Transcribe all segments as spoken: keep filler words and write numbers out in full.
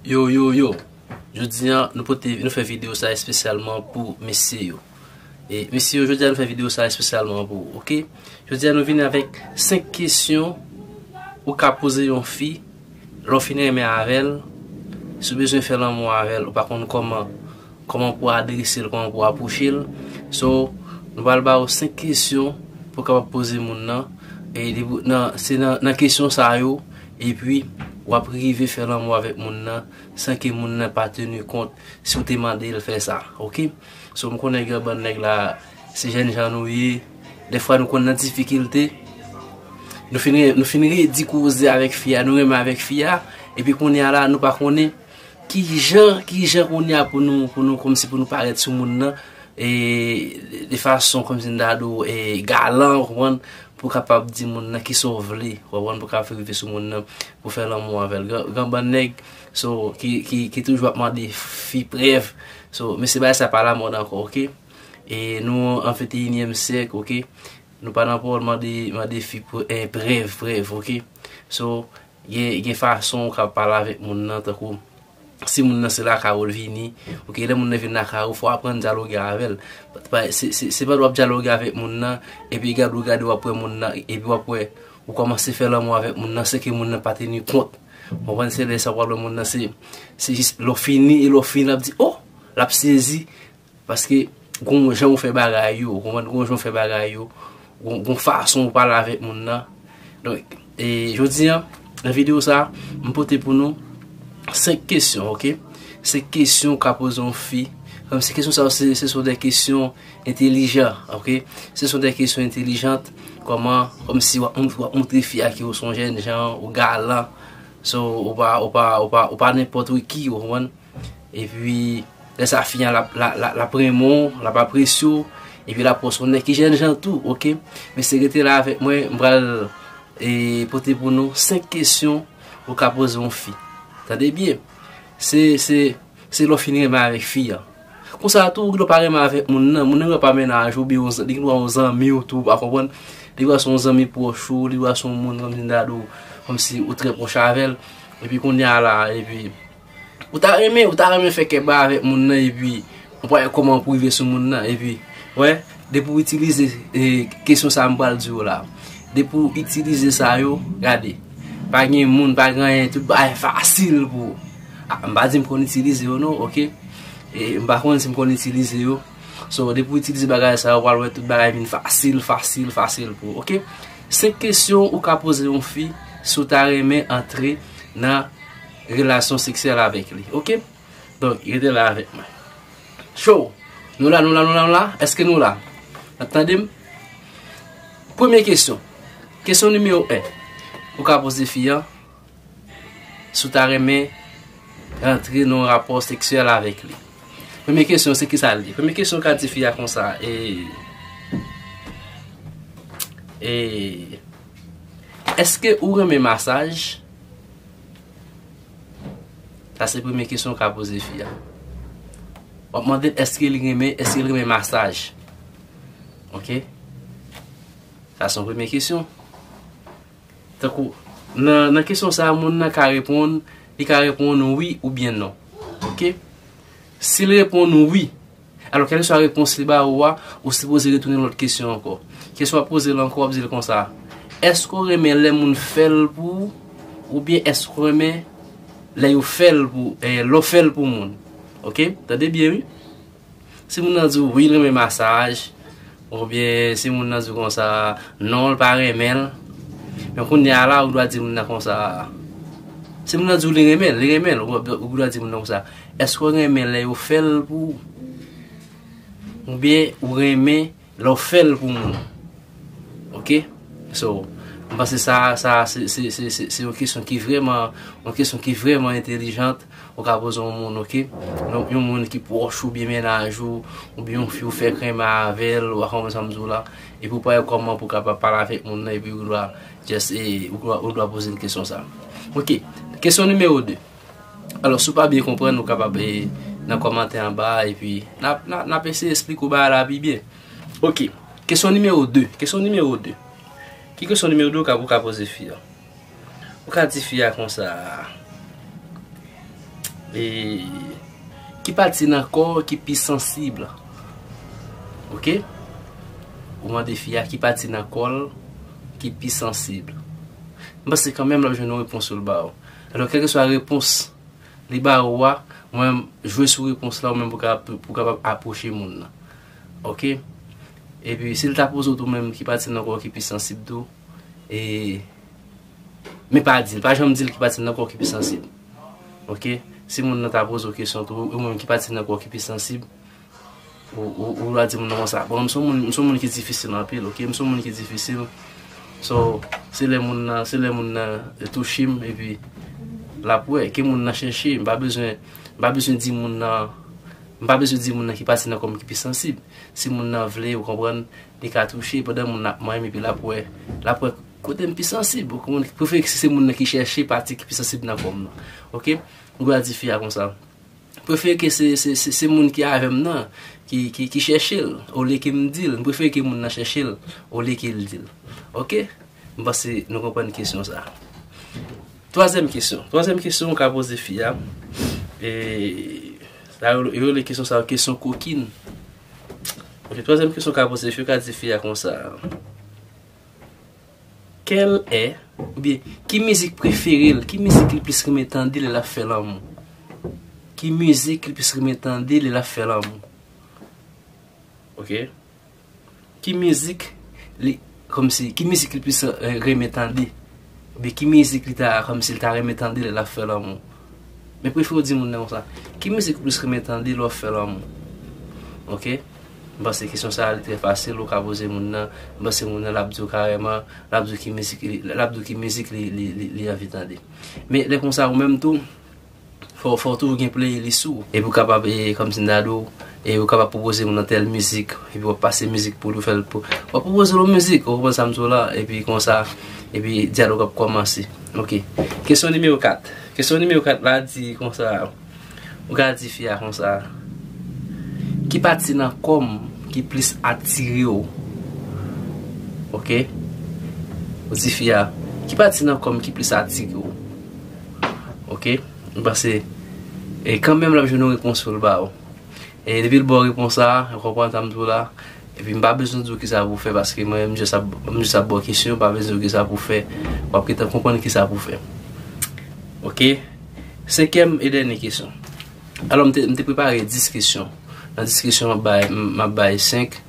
Yo, yo, yo. Jodi a, nou pote, nou fè videyo sa espesyalman pou mesye yo. E mesye yo, jodi a nou fè videyo sa espesyalman pou ou, oke? Jodi a nou vini avèk senk kesyon ou ka poze yon fi lè w fin renmen avè l, si w bezwen fè lanmou avè l, ou pa konn kòman, kòman pou adrese l, kòman pou apwoche l. So, nou pral ba ou senk kesyon pou w kapab poze moun nan. E li, nan, se nan, nan kesyon sa yo, epi w ap rive fè lanmou avèk moun nan san ke moun nan pa teni kont si w te mande l fè sa, oke? So, m konnen gen bann nèg la, se jènjan nou ye. Dèfwa nou konn nan difikilte. Nou fin, nou fin redi koze avèk fi a, nou renmen avèk fi a. Epi kounye a la, nou pa konnen kijan, kijan kounye a pou nou, pou nou, kòmsi pou nou parèt sou moun nan. E de fason, kòmsi m ta di w, e galan, ou konprann? Pou kapab di moun nan kisa w vle, ou konprann? Pou kapab rive sou moun nan, pou fè lanmou avè l. Gen, gen bann nèg, so, ki, ki, ki toujou ap mande fi prèv. So, mesye, bagay sa pa lamòd ankò, oke? E nou an venteyinyèm syèk, oke? Nou pa nan pawòl mande, mande fi pou, eh, prèv, prèv, oke? So, gen, gen fason ou ka pale avèk moun nan, tankou, si moun nan se lakay ou l vini, oke, lè moun nan vin lakay ou, fò w aprann dyaloge avè l. Pa, se, se, se pandan w ap dyaloge avèk moun nan, epi gade w gade w ap wè moun nan, epi w ap wè, ou kòmanse fè lanmou avèk moun nan, se ke moun nan pa teni kont. Ou konprann? Se lè sa w pral wè moun nan, se, se jis lè w fini, e lè w fini, l ap di, "Oh!" L ap sezi. Paske gon jan ou fè bagay yo, ou konprann, gon jan ou fè bagay yo, gon, gon fason ou pale avèk moun nan. Donk, e jodi a, nan videyo sa, m pote pou nou senk kesyon, oke? Senk kesyon ou ka poze yon fi. Kòmsi kesyon sa yo, se, se sont des questions intelligentes, oke? Ce sont des questions intelligentes. Kòman, kòmsi w ap, w ap montre fi a ke ou se yon jènjan, ou galan. So, ou pa, ou pa, ou pa, ou pa nenpòt ki, ou konprann? Epi, lè sa fi an, l ap, l ap, l ap, l ap renmen w, l ap apresye w, epi l ap wè w se yon nèg ki jènjan tou, oke? Mesye, rete la avèk mwen, m pral, e, pote pou nou senk kesyon ou ka poze yon fi. Tande byen. Se, se, se lè w fin renmen avèk fi an. Konsa tou, ou gen dwa pa renmen avèk moun nan, moun nan gen dwa pa mennaj ou, oubyen yon zan-, li gen dwa yon zanmi w tou, ou pa konprann? Li gen dwa se yon zanmi pwòch ou, li gen dwa se yon moun kòmsi m ta di w, kòmsi ou trè pwòch avè l. Epi kounye a la, epi Ou ta renmen, ou ta renmen fè kè ba avèk moun nan, epi ou pa wè kòman pou rive sou moun nan, epi, wè, depi w itilize, e, kesyon sa a m pral di w la. Depi w itilize sa yo, gade, pa gen moun, pa gen anyen, tout bagay fasil pou ou. A, m pa di m konn itilize yo non, oke? E, m pa konn si m konn itilize yo. So, depi w itilize bagay sa yo, w pral wè tout bagay vin fasil, fasil, fasil pou ou, oke? Senk kesyon ou ka poze yon fi si w ta renmen antre nan relasyon seksyèl avèk li. Oke? Donk, rete la avèk mwen. Show! Nou la, nou la, nou la, nou la? Èske nou la? N ap tande m? Premye kesyon. Kesyon nimewo en. Ou ka poze fi an si w ta renmen rantre nan yon rapò seksyèl avèk li. Premye kesyon, se kisa l ye? Premye kesyon, ou ka di fi a konsa, e, e, èske ou renmen masaj? Sa se premye kesyon ou ka poze fi a. W ap mande l èske li renmen, èske li renmen masaj. Oke? Sa se yon premye kesyon. Tankou, nan, nan kesyon sa a, moun nan ka reponn, li ka reponn wi oubyen non. Oke? Si l reponn wi, Alò, kèlkeswa repons li ba ou a, ou sipoze retounen lòt kesyon ankò. Kesyon w ap poze l ankò, w ap di l konsa, èske w renmen lè moun fè l pou ou, oubyen èske w renmen lè yo fè l pou, eh, lè w fè l pou moun? Oke? Tande byen, wi. Si moun nan di w wi, l renmen masaj, oubyen si moun nan di w konsa, non, l pa renmen l, men kounye a la, ou dwa di moun nan konsa, si moun nan di w li renmen l, li renmen l, ou, ou dwa di moun nan konsa, èske w renmen lè yo fè l pou ou? Oubyen ou renmen lè w fè l pou moun? Oke? So, m panse sa, sa, se, se, se, se, se yon kesyon ki vrèman, yon kesyon ki vrèman entèlijant. Ou ka poze yon moun, oke? Yon, yon moun ki pwòch ou, oubyen mennaj ou, oubyen yon fi ou fèk renmen avè l, ou pa konprann sa m di w la. Epi ou pa wè kòman pou w kapab pale avèk moun nan, epi ou dwa just, e, ou dwa, ou dwa poze l kesyon sa. Oke. Kesyon nimewo de. Alò, si w pa byen konprann, ou kapab, e, nan kòmantè anba a, epi n ap, n ap, n ap eseye esplike w bagay la pi byen. Oke. Kesyon nimewo de. Kesyon nimewo de. Ki kesyon nimewo de ou ka, ou ka poze fi a? Ou ka di fi a konsa, E ki pati nan kò w ki pi sansib? Oke? Ou mande fi a ki pati nan kò l ki pi sansib. M panse kanmenm l ap jwenn yon repons ou l ba w. Alò, kèlkeswa repons li ba ou a, mwen, jwe sou repons la, ou menm pou ka, pou kapab apwoche moun nan. Oke? Epi, si l ta poze w tou menm ki pati nan kò w ki pi sansib tou, e, men pa di l, pa janm di l ki pati nan kò w ki pi sansib. Oke? Si moun nan ta poze w kesyon tou, ou menm ki pati nan kò w ki pi sansib, ou, ou, ou va di moun nan konsa, bon, m se yon moun, m se yon moun ki difisil anpil, oke? M se yon moun ki difisil. So, se lè moun nan, se lè moun nan touche m, epi l ap wè, ke moun nan chèche, m pa bezwen, m pa bezwen di moun nan, m pa bezwen di moun nan ki pati nan kò m ki pi sansib. Si moun nan vle, ou konprann, li ka touche, pandan moun nan ap manyen m, epi l ap wè, l ap wè kote m pi sansib, ou konprann? Prefere si se moun nan ki chèche pati ki pi sansib nan kò m nan. Oke? Ou ka di fi a konsa. Prefere ke se, se, se, se moun ki avè m nan, ki, ki, ki chèche l, olye ke m di l. M prefere ke moun nan chèche l, olye ke l di l. Oke? M panse nou konprann kesyon sa. Twazyèm kesyon. Twazyèm kesyon ou ka poze fi a. E, sa yo, yo rele kesyon sa yo kesyon kokin. Oke, twazyèm kesyon ou ka poze fi, ou ka di fi a konsa. Quel est, oubyen, ki mizik prefere l, ki mizik li plis renmen tande lè l ap fè lanmou? Ki mizik li plis renmen tande lè l ap fè lanmou? Oke. Ki mizik li, kòmsi, ki mizik li plis, eh, renmen tande? Oubyen ki mizik li ta, kòmsi, li ta renmen tande lè l ap fè lanmou? Men prefere w di moun nan konsa. Ki mizik ou plis renmen tande lè w ap fè lanmou? Oke? M panse kesyon sa a li trè fasil, ou ka poze moun nan. M panse moun nan l ap di w kareman, l ap di w ki mizik li, l ap di w ki mizik li, li, li, li anvi tande. Men lè konsa, ou menm tou, fò, fò w toujou gen playlist ou. Epi w kapab, e, kòmsi m ta di w, e, ou kapab pwopoze moun nan tèl mizik, epi w ap pase mizik pou li, w fè l pou, w ap pwopoze l yon mizik, ou konprann sa m di w la, epi konsa, epi dyalòg ap kòmanse. Oke. Kesyon nimewo kat. Kesyon nimewo kat la di konsa, ou ka di fi a konsa, ki pati nan kò m ki plis atire w? Oke? Ou di fi a, ki pati nan kò m ki plis atire w? Oke? M panse, e, kanmenm l ap jwenn yon repons pou l ba w. E depi l ba w repons sa, ou konprann sa m di w la. Epi m pa bezwen di w kisa pou w fè, paske mwen, m jis ap, m jis ap ba w kesyon, m pa bezwen di w kisa pou w fè. W ap gentan konprann kisa pou w fè. Oke? Senkyèm e dènye kesyon. Alò, m te, m te prepare dis kesyon. Nan dis kesyon, m ap bay, m ap bay senk.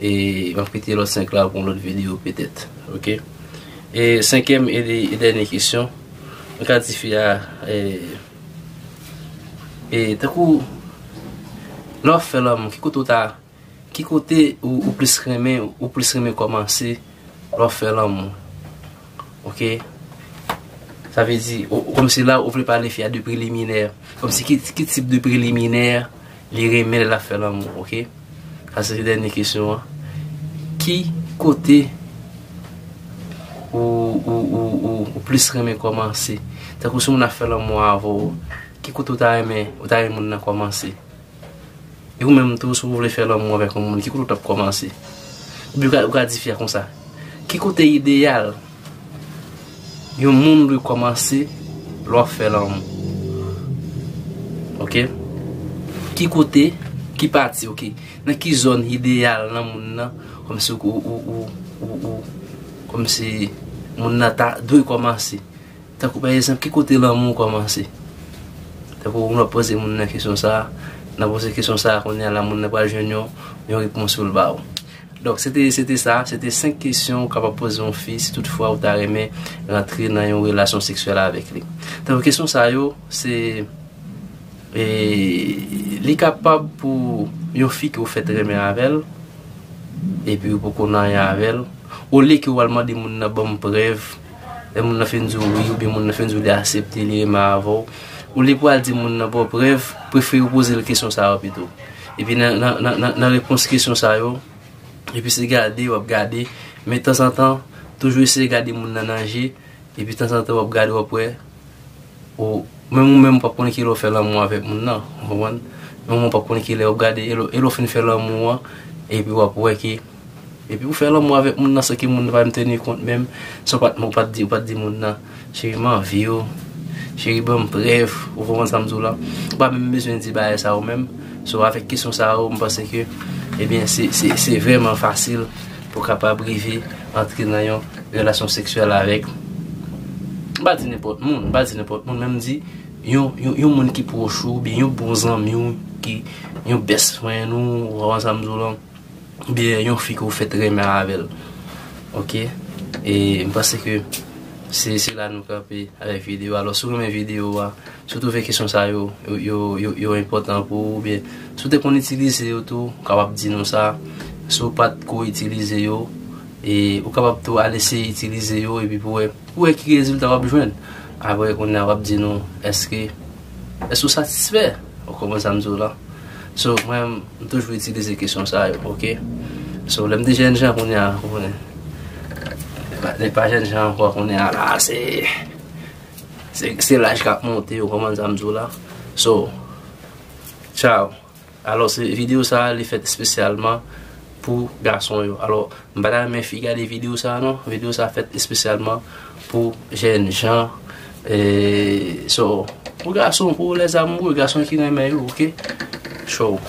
E m ap kite lòt senk la pou yon lòt videyo petèt. Oke? E senkyèm e, e dènye kesyon. Mwen ka di fi a, e, e tankou, lè w ap fè lanmou, ki kote w ta, ki kote ou, ou plis renmen, ou plis renmen kòmanse lè w ap fè lanmou? Oke? Sa vle di, ou, kòmsi la, ou vle pale fi a de preliminè. Kòmsi ki, ki tip de preliminè li renmen lè l ap fè lanmou, oke? Sa se dènye kesyon an. Ki kote ou, ou, ou, ou, ou plis renmen kòmanse? Tankou si moun ap fè lanmou avè w, ki kote ou ta renmen, ou ta renmen moun nan kòmanse? E ou menm tou, si w vle fè lanmou avèk yon moun, ki kote w t ap kòmanse? Oubyen ou ka, ou ka di fi a konsa, ki kote ideyal yon moun dwe kòmanse lè w ap fè lanmou? Oke? Ki kote, ki pati, oke? Nan ki zòn ideyal nan moun nan, kòmsi ou, ou, ou, ou, ou, ou, kòmsi moun nan ta dwe kòmanse? Tankou pa egzanp, ki kote lanmou kòmanse? Tankou nou ap poze moun nan kesyon sa a, nan poze kesyon sa a, kounye a la moun nan pral jwenn yon, yon repons pou l ba w. Donk, se te, se te sa, se te senk kesyon ou kapab poze yon fi si toutfwa ou ta renmen rantre nan yon relasyon seksyèl avèk li. Tankou kesyon sa yo, se, e, li kapab pou yon fi ke w fèk renmen avè l, epi ou poko nan anyen avè l, olye ke w al mande moun nan ban m prèv, lè moun nan fin di w wi, oubyen moun nan fin di w li aksepte, li renmen avè w, olye pou w al di moun nan ba w prèv, prefere w poze l kesyon sa yo pito. Epi nan, nan, nan, nan, nan repons kesyon sa yo, epi se gade, w ap gade, men tanzantan, toujou eseye gade moun nan nan je, epi tanzantan w ap gade, w ap wè, ou, menm ou menm ou p ap konnen kilè w fè lanmou avèk moun nan, ou konprann? Menm ou p ap konnen kilè w ap gade, e lè, e lè w fin fè lanmou an, epi w ap wè ke, epi ou fè lanmou avèk moun nan san ke moun nan pa menm teni kont menm, san w pa t, ou pa t di, ou pa t di moun nan, cheri, m anvi w, Cheri, ban m prèv, ou konprann sa m di w la. Ou pa menm bezwen di bagay sa yo menm. So, avèk kesyon sa yo, m panse ke, ebyen, se, se, se vrèman fasil pou w kapab rive antre nan yon relasyon seksyèl avèk, m pa di nenpòt moun, m pa di nenpòt moun, men m di yon, yon, yon moun ki pwòch ou, oubyen yon bon zanmi w, ki, yon best friend ou, ou konprann sa m di w la. Oubyen yon fi ke w fèt renmen avè l. Oke? E m panse ke se, se la nou kanpe avèk videyo a. Alò, si w renmen videyo a, si w twouve kesyon sa yo, yo, yo, yo, yo enpòtan pou ou, oubyen si w te konn itilize yo tou, ou kapab di nou sa. Si w pa t ko itilize yo, e ou kapab tou al eseye itilize yo, epi pou wè, pou wè ki rezilta w ap jwenn. Apre, kounye a, w ap di nou, èske, èske w satisfè? Ou konprann sa m di w la? So, mwen, m toujou itilize kesyon sa yo, oke? So, lè m te jèn jan, kounye a, kounye a, pa, pa jèn jan ankò, kounye a, la, se, se, se laj k ap monte, ou konprann sa m di w la? So, tchao. Alò, se videyo sa a, li fèt espesyalman pou gason yo. Alò, m pa ta renmen fi gade videyo sa a, non. Videyo sa a fèt espesyalman pou jèn jan. E, so, pou gason, pou les amoureux, gason ki renmen yo, oke? Show.